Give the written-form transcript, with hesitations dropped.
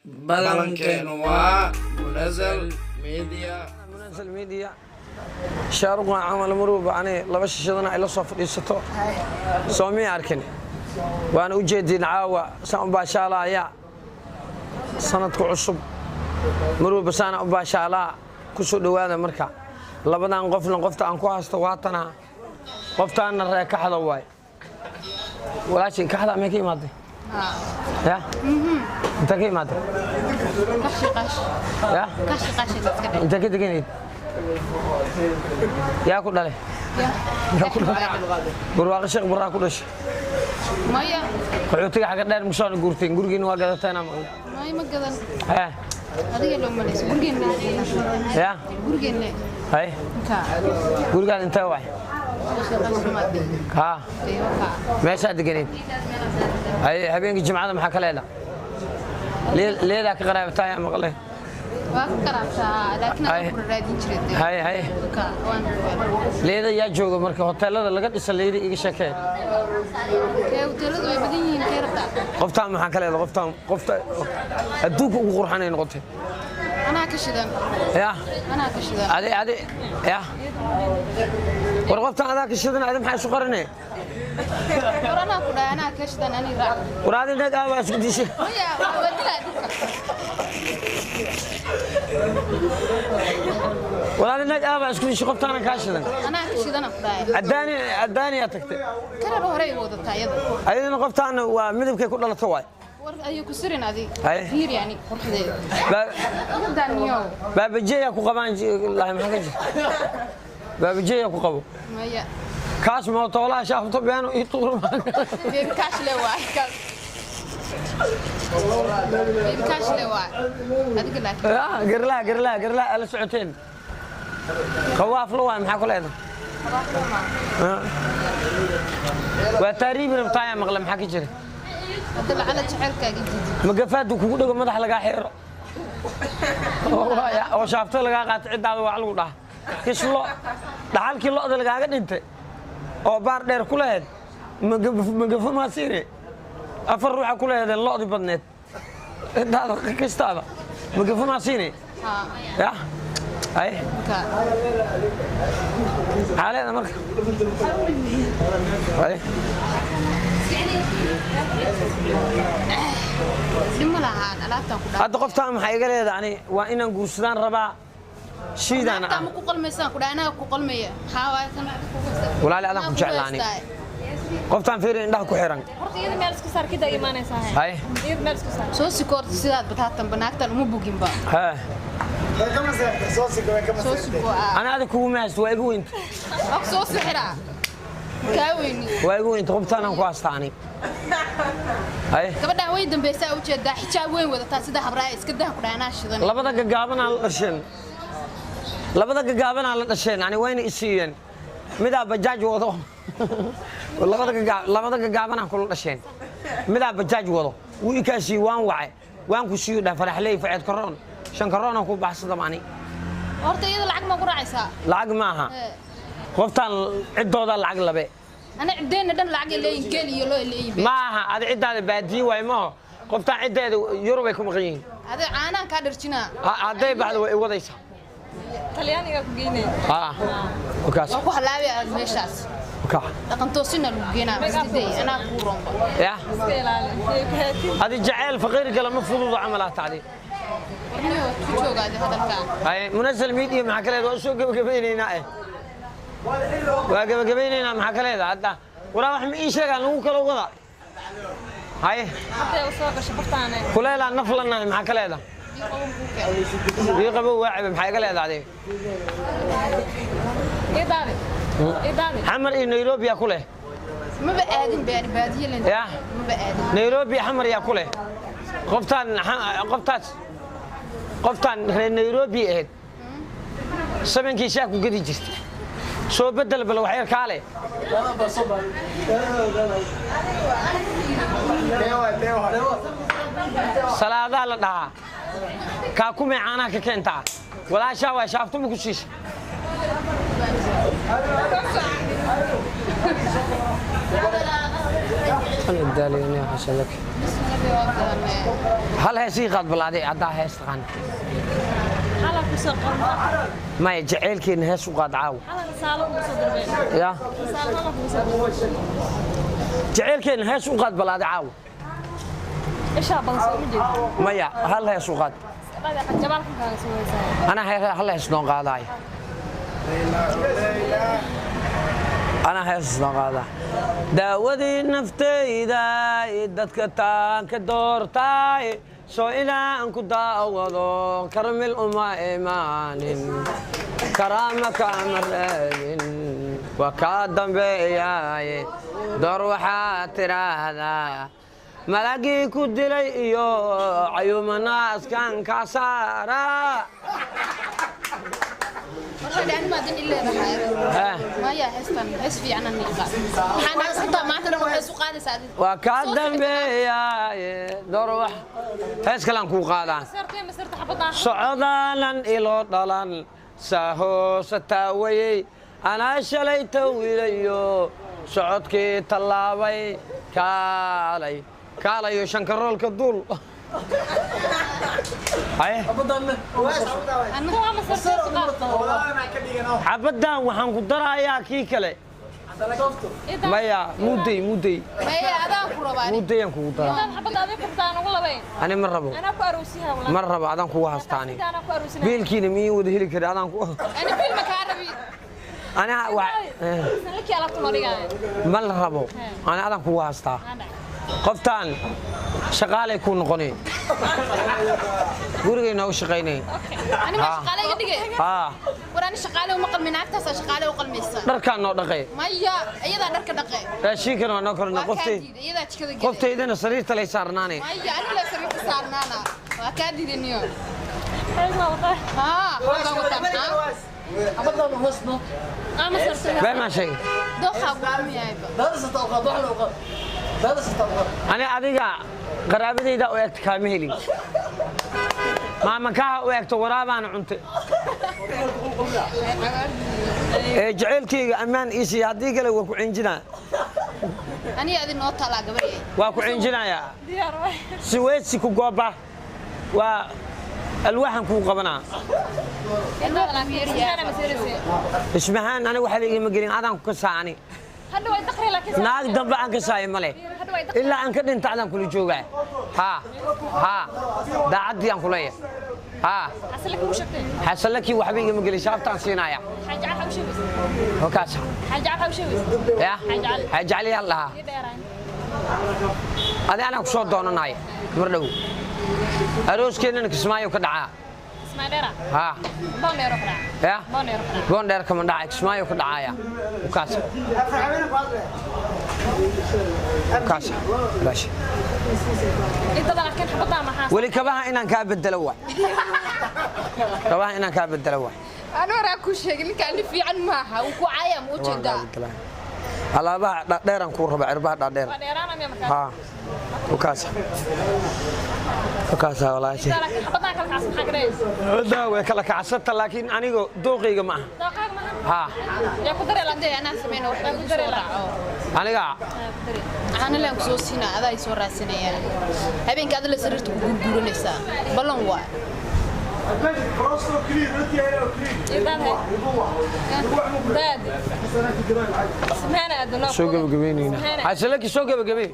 Balankeenu waa Munazal Media. Munazal Media. Shaaruqan camal maruuba ani laba shishadana ay la soo fadhiisato soo mii arkin, waana u jeedin caawa saan u baashaalaya sanadka cusub. Maruuba saana u baashaalaa. Ku soo dhowaada. Marka labadan qofna, qofta aan ku haysto waatana, qoftaana ree Kaxda waay. Walaashay, Kaxda may ka imaaday? Ya, inta ka imaaday? Ya, inta ka deganayd? Yaa ku dhalay? Yaa ku dhalay? Barwaaqo Sheekh Baraa ku dhashay? Maya. Qaxootiga xagga dheer musoona guurteen, gurigiina waa gadateen maqlay. Maya, ma gadan. Hee. Adiga loo malayso gurigeenna. Ya. Gurigeenna. Hay. Ka. Gurigaan intee waay? Haa, meeshaa deganayd. Hay, habeenkii Jimcada maxaa ka leeda? Leedaa ka qaraabataa yaa maqlay. Waa ka karaabtaa, laakiin aan ku raadin jiray. Hay hay. Ka waan. Leeda yaa jooga marka hoteelada laga dhisa Leeda iga sheekee. Kee? Hoteeladu way badan yihiin, kee rabtaa? Qoftaan maxaa ka leeda? Qoftaan qofta adduunka ugu qurxanay noqotay. Anaa ka shidan. Ya. Anaa ka shidan. Adi adi ya, war qoftaan adaa ka shidan, adi maxaa isu qarinay? War anaa ku dhahay, anaa ka shidan, ani raac. War adi nag aa isku dishay. Maya, waa dilaa dhibka. War adi nag aa isku dishay, qoftaanan kaa shidan. Anaa ka shidan ku dhahay. Cadaani cadaaniyaa tagtay. Karar horey wadataa iyada. Ayadana qoftaan waa midabkay ku dhalato waay. War ayuu ku sirin adi. Hay. Fiir, yani quruxdeeda. Daniyo. Baabajeeyaa ku qabaan lahay, maxaa ka jira? Baabajeeyaa ku qabo. Maya. Kaas mootoolaha shaafto beenu ii tuurma. Baby cash le waay kaas. Baby cash le waay. Adiga laakiin. Garlaha garlaha garlaha ala socoteen, qawaaflo waay, maxaa ku leedahay? Waa taariibi rabtaa maqle, maxaa ka jira? Hadda lacala jaceylkaaga jiidi. Magafaadu kugu dhego, madax lagaa xiro oo shaafto lagaa qaato, ciddaada waa lagu dhaha kislo dhaxalkii lo'da lagaaga dhintay oo baar dheer ku lahayd. Magafo maa siine? Afar ruuxa ku lahaydeen lo'di badneed, ciddaada kistaada magafo maa siine? Haa. Ya, ay. Ka. Maxaa leedahay marka? Ay. Dhimo lahaan alaabtaan ku dhahay. Hadda qoftaan maxaa iga leedahay? Ani waa inaan guursadaan rabaa shiidaan. Naagtaa ma ku qalmaysaan ku dhahay, anaa ku qalmaya. Maxaa waaye kan? Walaali, adaan ku jeclaani. Qoftaan fiiri, indhaha ku xiran. Horta iyada meel isku saar kida imaanaysaa. Hay. Iyada meel isku saar. Soo sikoorta sidaad bataatan banaagtan uma boginba. Hee. Soo siko ah. Ana adig kugu mahaysto, waa igu weynta. Waa ku soo sixiraa. Kaa weyni. Waa igu weynta, qoftaanaan ku haystaa ani. Hay. Gabadhaan way dambaysaa, u jeedaa xijaab weyn wadataa sida habraaya, iska dah ku dhahay, anaa shidan. Labada gagaabanaa la dhasheen, labada gagaabanaa la dhasheen, ani wayna isiiyeen. Midaa bajaaj wado, labada gagaa labada gagaabanaa kula dhasheen. Midaa bajaaj wado, wuu ikaasii, waan wacay, waan ku siiyo dhah faraxley faceed karoon shan karoonaan ku baxsadaba ani. Horta iyada lacag ma ku raacaysaa? Lacag maaha. Ee. Qoftaan ciddooda lacag labe. Ana ciddeenna dhan lacag ay leeyihin, geel iyo loo leeyihin. Ma aha, adi ciddaada baadiye waay maaho, qoftaan ciddeeda Yurubay ku maqan yihiin. Ade caanaan kaa dharjinaa. Hadday baxdo way i wadaysaa. Talyaaniga ku geynaya. Haa, wakaas. Waa ku halaabay aad meeshaas. Wakaa. Dhaqan toosina lagu geenaa masjidey, anaa kuu roonba. Ya. Iska ilaali. Ay ku heetin. Adi jacayl faqiir gala ma fududo camal aa tacdi. Warniyo ku joogaade hadalkaa. Hay, Munazal Media, maxaa ka leedahay? Waa soo gebagabaynaynaa, waa gebagabaynaynaa. Maxaa ka leedahay hadda? Waraa wax ma ii sheegaan lagu kala wada? Hay. Hadday u soo gasho qoftaane. Kuleelaa naf la nahay, maxaa ka leedahay? Biyo qabow kuu keenay. Ii qabow waa cabe, maxaa iga leedahay adiga? Ii daadi. Ii daadi. Xamar iyo Nairobi yaa ku leh? Maba aadin baani baadiye len. Ya. Maba aadin. Nairobi Xamar yaa ku leh? Qoftaan qoftaas, qoftaan reer Nairobi ahayd, sabankii shaah ku gedi jirtay, soo bedel bal wax yar kaale. Salaadaa la dhahaa, kaa kumay caanaha ka keentaa, walaashaa waa shaafto ma ku siisa? Waan idaaliyay Xasanlaki. Hal hees ii qaad balaaday haddaa hees taqaan. Xala ku soo qorma. Maya, jaceylkeena hees u qaad caawa. Xala risaalo kugu soo dirbeen. Ya. Risaalo xala kugu soo dirbeen. Jaceylkeena hees u qaad balaaday caawa. Ishaa badan soo ma jeedo. Maya, hal hees u qaad. Jabaalkan kaaga soo weysaa. Anaa hal hees noo qaadaay. Anaa hees noo qaadaa. Daawadii naftayda dadka taan ka doortaay, soo inaan ku daawado karmil uma imaanin, karaama kama reebin, waa kaa dambeeyaaye. Door waxaad tiraahdaa malagii ku dilay iyo cayumanaaskan kaa saaraa. Warqadii ani maadin ileedahay. Maya, heestan hees fiican ani qaad. Waxaan haysataa maanta dhan waxay isu qaadaysaa adiga. Waa kaa dambeeyaaye. Door wax hees kalaan kuu qaadaa. Masartay masarta xabadaan. Socodaanan ilo dhalan saahoosa taawayey, anaa shalay tawilayo socodkii tallaabay, kaalay kaalayo shankaroolka duul. Haye. Kuwa masartay isu qaad. Xabaddan waxaan ku darayaa kii kale. Maya, mudday mudday. Maya, adaan ku rabaa ani. Muddayaan kugu daraa. Idaad xabadda adiga qabtaan ugu labayn. Ani ma rabo. Anaa ku aroosiyaa walaa. Ma rabo, adaan kugu hastaani. Anaa ku aroosinaa. Biilkiina miyii wada heli kari adaan ku. Ani filma kaa rabi. Ani wa Sanadkii alaabta noo dhigaayo. Ma la rabo, ani adaan kugu haastaa. Maxaa dhacay? Qoftaan shaqaalay kuu noqonay, gurigay nooga shaqaynay. Ani ma shaqaale iga dhigay. Haa. War ani shaqaale uma qalmin, naagtaasaa shaqaale u qalmaysa. Dharkaan noo dhaqay. Maya, iyadaa dharka dhaqe. Raashinkan waa noo korna. Waa kaa qoftay diiday, iyadaa jikada gelay. Qoftaydana sariirta lay saarnaanay. Maya, ani la sariirta saarnaana. Waa kaa diiday niyo. Xoog waa wataa. Haa, xoogaa wataa maxaa? Aa masartay. Been maan sheegay? Dooqaa gudumiyayba. Ani adiga qaraabadayda u egta kaama helin, maamakaha u egto waraabaana cuntay ee jaceylkayga ammaan ii siiya, haddii kale waa ku cinjinaa. Ani adi noo talaa gabarye. Waa ku cinjinayaa. Diyaar waay. Siweedsi ku gooba waa alwaaxan kuu qabanaa. Idaad laakiin ismaana masaraysa. Ismahaan aniga waxa la igama gelin, adaan ku kasaa ani. Hadda way daqri laakiin. Naag dambe aan kasaayo male. Hadda way daqri. Ilaa aan ka dhinta adaan kula joogaa. Haa haa, daacaddii aan kuleeyahay, haa. Asal kugu sheegtay. Xasalakii waxba igama gelin, shaaftaan siinaya. Xaaji cal u sheegaysa. Hokaas. Xaaji cal u sheegaysa. Ya. Xaajacali yaan lahaa. Ii dheeraan. Adi anaa ku soo doonanaya mar dhow, arooskeenana Kismaayo ka dhacaa. Ismaa dheera. Haa. Boon dheero ku dhaca. Ya. Boon dheero ku dhaca. Boon dheer kama dhacay, Kismaayo ka dhacaya. Hokaas hokaas baashi. Intada laakiin xabaddaa maxaa? Weli kabaha inaan kaa bedelo waay, kabaha inaan kaa bedelo waay. Ani horaa kuu sheegay, ninkaan nin fiican maaha, wuu ku caaya ma Waan kaa ujeedaa. bedelaya. Alaabaha dhaadheeraan kuu raba, cirbaha dhaadheer. Waa dheeraana miya markaas? Haa, hokaas hokaasa walaashi. Intada laakiin xabaddaa kala kacsan maxaa ka dhigaysa? Waddaa way kala kacsanta, laakiin aniga dooqayga ma aha. Dooqaaga maaha? Haa. Yaa ku daree laakiin. Hadee anaa sameyna wax igu soo raaco. Aniga. Caana laan kusoo siinaa, adaa i soo raadsanayaan. Habeenka ada la sariirta ku gurguranaysaa. Ballan waa. Idaad hay. Daadi. Ismaana aadno. Soo gabagabeynayna. Ismaana. Xasilaki soo gabagabey.